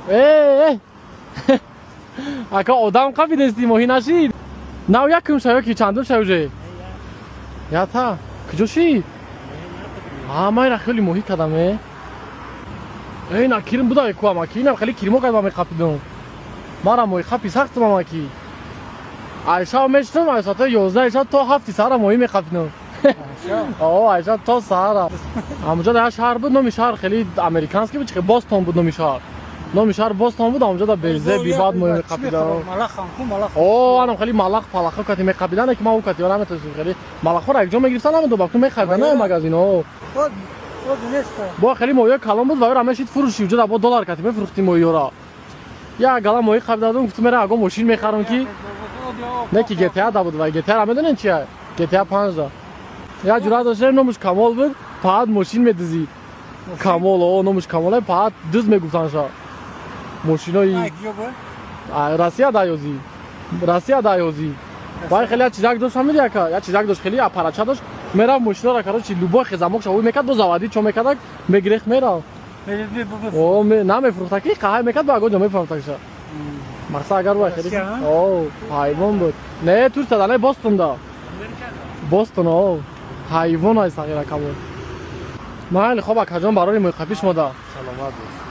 Э, э. Ака, одам қапидести, моҳӣ нашид. Нав якум шаё ки чандум шай уже? Ята. Куҷо шид? А, майра хеле моҳӣ кардам, э. Эй, на кирм буда ку амаки, инам хеле кирмо кардам, меқапидам. Мара моҳӣ қапи сахтам, амаки. Айшав мешитам, ай соати 11 шаб то 7 саҳара моҳӣ меқапидам. О, айша то саҳара. Ҳамуҷа дар як шаҳр буд, номи шаҳр хеле американский буд, чи Бостон буд номи шаҳр. Номи шаҳр Бостон буд, ҳамуҷа дар безе бибад моҳӣ меқапидам. Малахам ку, малах. О, анам хеле малах палаха кати меқапидан, ки ман ӯ кати наметонистам, хеле малахҳоро якҷо мегирифтан, намедонам, ку мехаридан на магазин, о. Вот, вот неста. Бо хеле моҳиҳои калон буд ва ӯро мешид фурӯши, уҷа дар бо доллар кати мефурӯхтим моҳиҳоро. Як гала моҳӣ қапидадум, гуфтум, мера аго мошин мехарам, ки не ки GTA да буд ва GTA медонед чия? GTA 5 да. Як ҷура доштем, номаш Камол буд, фақат мошин медузид. Камол, о, номаш Камол, фақат дуз мегуфтанша. Мошинои Ай, куҷо буд? А, Россия да ёзӣ. Россия да ёзӣ. Вай хеле як чизак дошт, фаҳмиди, ака? Як чизак дошт, хеле аппаратча дошт. Мерафт мошинора, короче, любой хезамок шавой мекард, бо заводить чо мекардак, мегирехт, мерафт. О, намефурӯхта ки, қаҳай мекард, бо ягон ҷо мефурӯхтакша. Мақсад, агар вай хеле. Россия, а? О, ҳайвон буд. Не, Турция да, не, Бостон да. Бостон, о. Ҳайвон ай сағира Камол. Майли, хоб, акаҷон, барори мӯйқапӣ шумо да. Саломат бош.